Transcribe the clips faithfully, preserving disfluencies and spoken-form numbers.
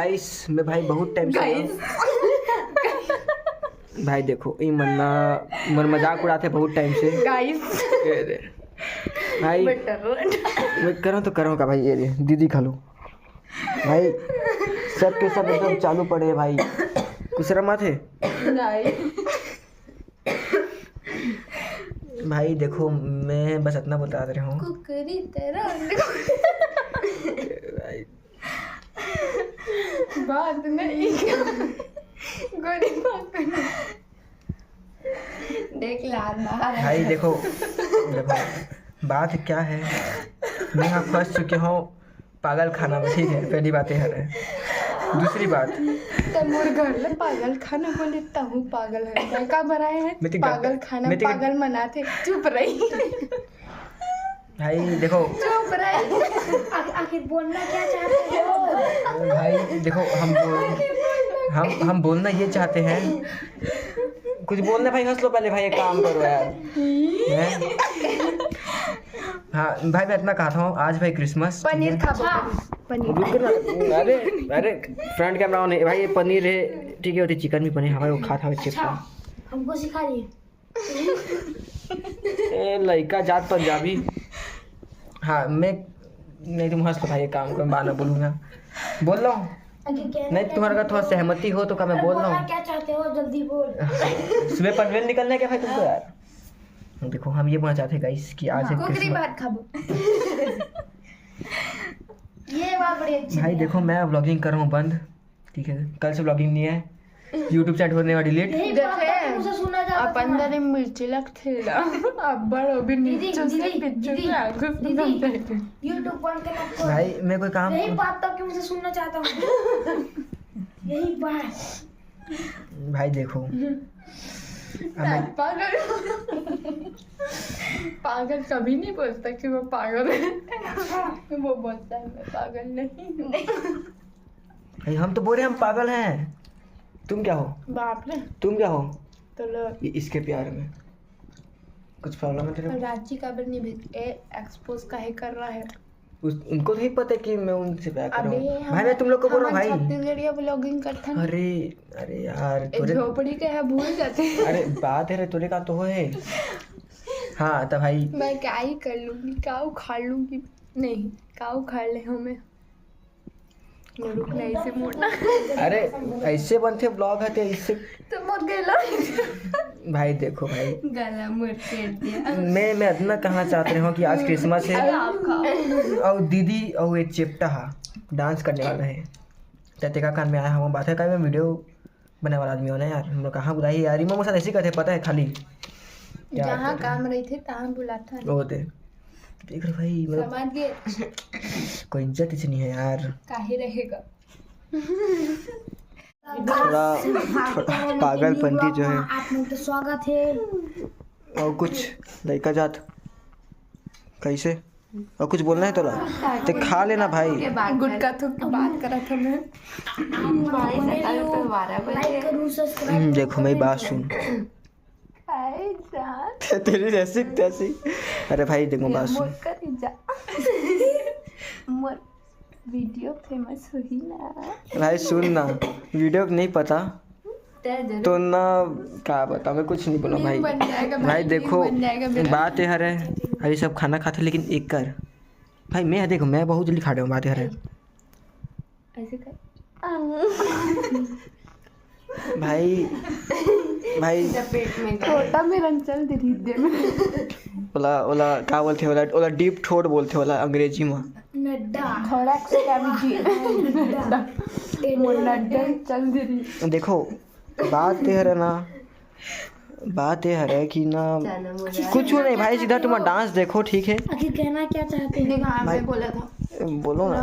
गाइस, मैं भाई बहुत टाइम से गाइस। भाई देखो, ई मन ना, मन मजाक उड़ाथे बहुत टाइम से। गाइस। ये दे। भाई, बेटर। मैं करूँ तो करूँ का भाई, ये दे, दीदी खा लो। भाई, सब के सब एकदम चालू पड़े हैं भाई। कुछ शर्म आथे? नहीं। भाई देखो, मैं बस इतना बता रहा हूँ। कुकरी तरह। भाई। बात नहीं। गोरी बात नहीं। देख लार मार। भाई देखो, देखो, बात क्या है, मैं यहाँ फंस चुके हूँ पागल खाना में, ठीक है, पहली बात ये है। दूसरी बात, ते मोर घर ले पागल खाना बोले, तहूँ पागल है, का भराए है? मैं तो पागल खाना, मैं तो पागल मनाथे, चुप रही। भाई देखो, चुप रही। आखिर बोलना क्या चाहते हो? भाई देखो, हम बोल, हम हम बोलना ये चाहते हैं, कुछ बोलना भाई, हंस लो पहले भाई, एक काम करो यार। हैं? हाँ भाई, मैं इतना कहता हूँ, आज भाई क्रिसमस, ठीक है? पनीर खाबो, पनीर। रुक ना, अरे, अरे, फ्रंट कैमरा ऑन है भाई, ये पनीर है, ठीक है, होती चिकन भी पनीर, हमारे वो खात हवे चिप्स। हमको सिखा रही है। ए, लइका जात पंजाबी। हाँ, मैं, नहीं, तुम हंस लो भाई, एक काम करो, मैं बाना बोलूंगा। बोल लो। नहीं, तुम्हारे का थोड़ा सहमति हो तो का मैं बोल रहा हूँ? क्या चाहते हो, जल्दी बोल। सुबह पनवेल निकलना है क्या भाई तुमको यार? देखो, हम ये बोलना चाहते हैं गाइस कि आज एक कुकरी क्रिसमस भात खाबो। ये बात बड़ी अच्छी भाई है। देखो, मैं व्लॉगिंग कर रहा हूँ बंद, ठीक है, कल से व्लॉगिंग नहीं है, YouTube चैट होने वाली लेट। यही बात था कि मुझे सुनना चाहता था अपन मैं। दरे मिर्ची लगथे ला। अब्बड़ वो भी दीदी, नीचे से दीदी, पिच्चू दीदी, से आगू से दीदी, बनते हैं। YouTube बंद करना तो भाई, मैं कोई काम यही बात था कि मुझे सुनना चाहता हूँ। यही बात। भाई देखो, अब मैं पागल, पागल कभी नहीं बोलता कि वो पागल है। वो बोलता है, "मैं पागल नहीं हूँ।" भाई, हम तो बोल रहे हैं हम पागल हैं। तुम क्या हो? बाप रे। तुम क्या हो? तो लो। इ-, इसके प्यार में कुछ प्रॉब्लम है तेरे को? रांची का भी नहीं भेज, ए, एक्सपोज काहे कर रहा है? उस, उनको नहीं पता कि मैं उनसे प्यार कर रहा हूँ। अबे, भाई, मैं तुम लोग को बोल रहा हूँ भाई। छत्तीसगढ़िया व्लॉगिंग करथन। अरे, अरे यार, ए, तोरे झोपड़ी के है, भूल जाते हैं। अरे, बात है रे, तोरे का तो है। हाँ, तो भाई। मैं क्या ही कर लूंगी, क्या उखाड़ लूंगी? नहीं, का उखाड़ ले हमें? रुक ना, ऐसे मोड़ना। अरे, ऐसे बनते व्लॉग है तो ऐसे। तो मोर गेला। भाई देखो भाई, गला मोर फेर दिया। मैं, मैं इतना कहना चाहते रहे हूँ कि आज क्रिसमस है। अरे, आप खाओ। और दीदी और ये चेपटा हा डांस करने वाला है। तो तेका कान में आया, हम बात है, का मैं वीडियो बने वाला आदमी हो ना यार, हम लोग कहाँ बुलाई यार, इमा मौसा ऐसी कहते पता है खाली। क्या जहाँ कहते हैं? काम रही थे, तहाँ बुलाता है। वो दे। देख रहे भाई, मतलब समझ गए। कोई इज्जत इसी नहीं है यार। काहे रहेगा? थोड़ा, थोड़ा पागलपंती जो है। आप लोग तो स्वागत है। और कुछ लइका जात कैसे? और कुछ बोलना है तोला? ते खा लेना भाई। गुटखा थूक के बात करत हमें। भाई, सकाल के बारह बजे। लाइक करूँ, सब्सक्राइब हम्म, देखो, मेरी बात सुन। भाई जान। ते-, तेरी जैसी तैसी। अरे भाई, देखो, बात सुन। मोर करी जा। मोर वीडियो फेमस होही ना। भाई, सुन ना, वीडियो के नहीं पता। तै जरूर। तो ना, का बता, मैं कुछ नहीं बोला meme भाई। बन जाएगा भाई, भाई, meme देखो, बन जाएगा मेरा। बात ये हरे, अभी सब खाना खाते, लेकिन एक कर, भाई, मैं, देखो, मैं बहुत जल्दी खा रहा हूँ, बात ये हरे। ऐसे कर। भाई, भाई। जब पेट में गए। छोटा मेरा चल दे, दे में। ओला, ओला, का बोलते, ओला, ओला deep throat बोलते, ओला अंग्रेजी में। नड्डा। थोड़ा cavity। नड्डा। मोर नड्डा चल दे रही। देखो, बात ये हरे ना, बात ये हरे कि ना, कुछ नहीं भाई, सीधा तुम डांस देखो, ठीक है? आखिर कहना क्या चाहते हैं? देखो, हाँ, भाई, मैं बोला था। बोलो ना।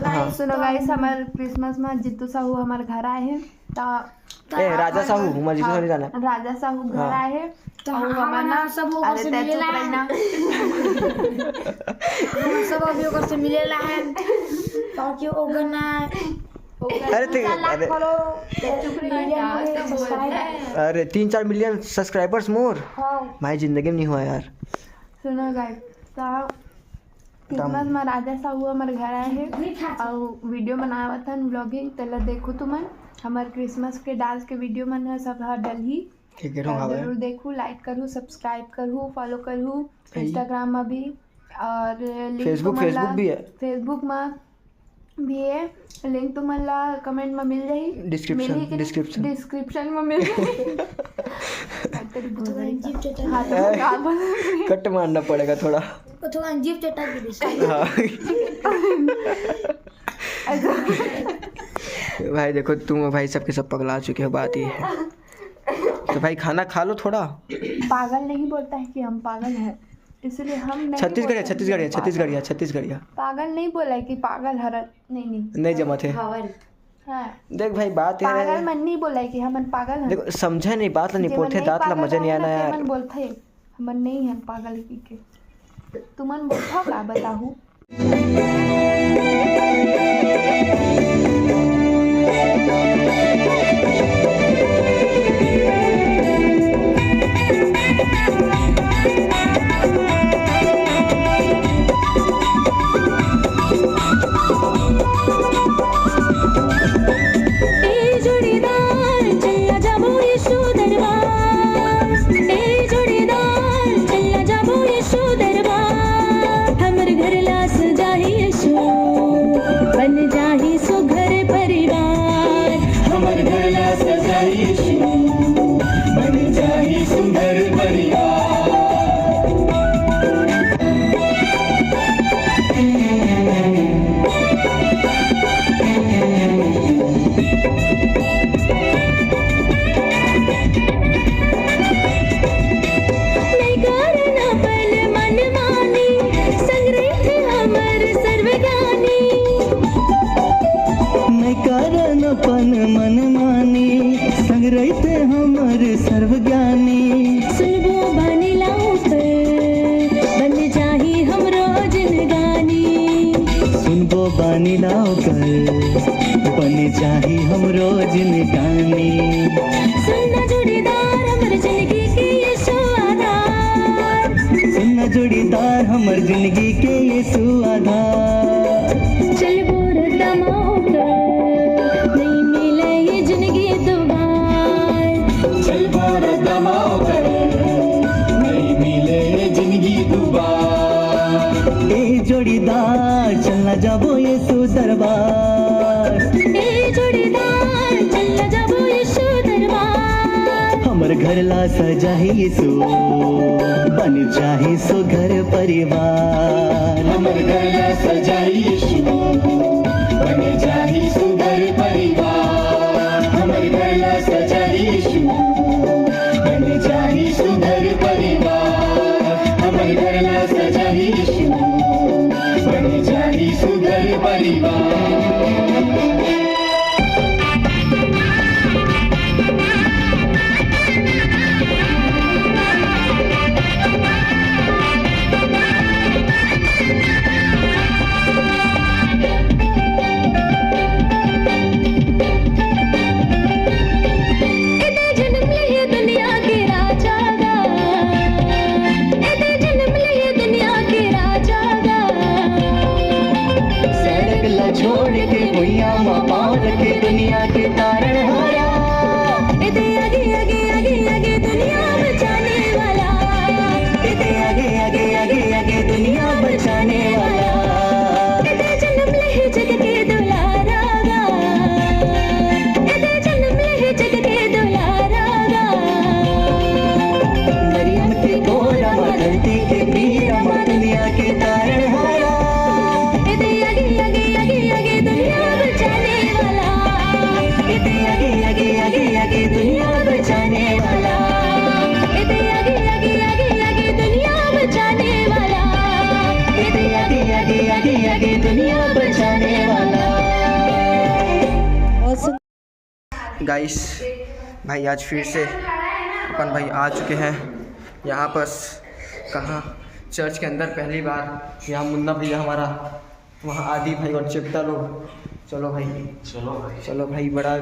हाँ। सुनो गाइस, हमारे क्रिसमस में जीतू साहू हमारे घर आए हैं, तो ए, राजा साहू, मैं जीतू साहू नहीं जाना। राजा साहू घर आए हैं, तो और हमारा सब लोगों से मिलेला है। हम सब अभी ओकर से मिलेला है, ताकि ओकर ना अरे, ते-, अरे। अरे, तीन चार मिलियन सब्सक्राइबर्स मोर। हाँ। भाई, जिंदगी में नहीं हुआ यार। सुनो गाइस, तो क्रिसमस में राजा साहू हमर घर आए हे अउ वीडियो बनावत हन, व्लॉगिंग। तेला देखो तुमन, हमर क्रिसमस के डांस के वीडियो मन ह सब ह डलही। ठीक है, तो हवे। जरूर देखू, लाइक करू, सब्सक्राइब करू, फॉलो करू। भाई। इंस्टाग्राम में भी और लिंक Facebook, तुमन ला Facebook भी है। Facebook में भी है, लिंक तुमन ला कमेंट में मिल जाही। डिस्क्रिप्शन, मिलही कि नहीं? डिस्क्रिप्शन। डिस्क्रिप्शन में मिल जाही। तेरी भोजन। हाँ, तो ए, का बोल रही? कट मारना पड़ेगा थोड़ा। वो थोड़ा अजीब चटा के डिस्क्रिप्शन। हाँ। ऐसा। भाई देखो, तुम भाई सबके सब पगला चुके हो, बात ये है। तो भाई खाना खा लो थोड़ा। पागल नहीं बोलता है कि हम पागल हैं, इसलिए हम नहीं छत्तीसगढ़िया, बोलते हैं छत्तीसगढ़िया, कि छत्तीसगढ़िया, पागल। छत्तीसगढ़िया। पागल नहीं बोला है कि पागल हरत, नहीं, नहीं। नहीं जमा थे। हाँ। देख भाई, बात ये पागल है। मन नहीं बोला है कि हमन पागल हैं। देखो, समझे नहीं बात ला, नहीं जे मन पोथे नहीं दांत ला पागल मजा नहीं है आना ना, ते यार। मन बोलथे, हमन नहीं है पागल की के। तुमन बोलथो का बताहू? ए जोड़ीदार, चला जाबो यीशु दरबार। ए जोड़ीदार, चला जाबो यीशु दरबार। हमर घर ला सजाही यीशु, बन जाही सुघर परिवार। हमर घर ला सजाही यीशु, बन जाही सुघर परिवार। नई करन अपन मनमानी, संग रहिथे हमर सर्वज्ञानी। नई करन अपन मनमानी, संग रहिथे हमर सर्वज्ञानी। सुनबो बानी ला ओकर, बन जाही हमरो जिनगानी। सुनबो बानी ला ओकर, बन जाही हमरो जिनगानी। सुनना जोड़ीदार हमर जिनगी के यीशु आधार। सुनना जोड़ीदार हमर जिनगी के यीशु आधार। चलबो रद्दा म ओकर, नई मिले ये जिनगी दुबार। चलबो रद्दा म ओकर, नई मिले ये जिनगी दुबार। ए जोड़ीदार, चलना जाबो यीशु दरबार। ए जोड़ीदार, चलना जाबो यीशु दरबार। हमर घर ला सजाही यीशु, बन जाही सुघर परिवार। हमर घर ला सजाही यीशु, बन जाही सुघर परिवार। हमर घर ला सजाही यीशु, बन जाही सुघर परिवार। हमर घर ला सजाही यीशु, बन जाही सुघर परिवार। एदे जनम ले दुनिया के राजा गा, एदे जनम ले दुनिया के राजा गा। सड़क ला छोड़ के भुइयां म पाँव रखे दुनिया के तारण हारा। एदे आगे, आगे, आगे, आगे दुनिया बचाने वाला। एदे आगे, आगे, आगे, आगे दुनिया बचाने वाला। एदे जनम ले जग के दुलारा गा। एदे जनम ले जग के दुलारा गा। मरियम के कोरा म, धरती के पीरा म, दुनिया के तारण हारा। एदे आगे, आगे, आगे, आगे दुनिया बचाने वाला। एदे आगे, आगे, आगे, आगे दुनिया बचाने वाला। एदे आगे, आगे, आगे, आगे दुनिया बचाने वाला। एदे आगे, आगे, आगे, आगे दुनिया बचाने वाला। बहुत सुंदर। गाइस, भाई आज फिर से अपन भाई आ चुके हैं यहाँ पर। कहाँ? चर्च के अंदर पहली बार। यहाँ मुन्ना भैया हमारा, वहाँ आदि भाई और चिपटा लोग। चलो भाई, चलो भाई। चलो भाई, बड़ा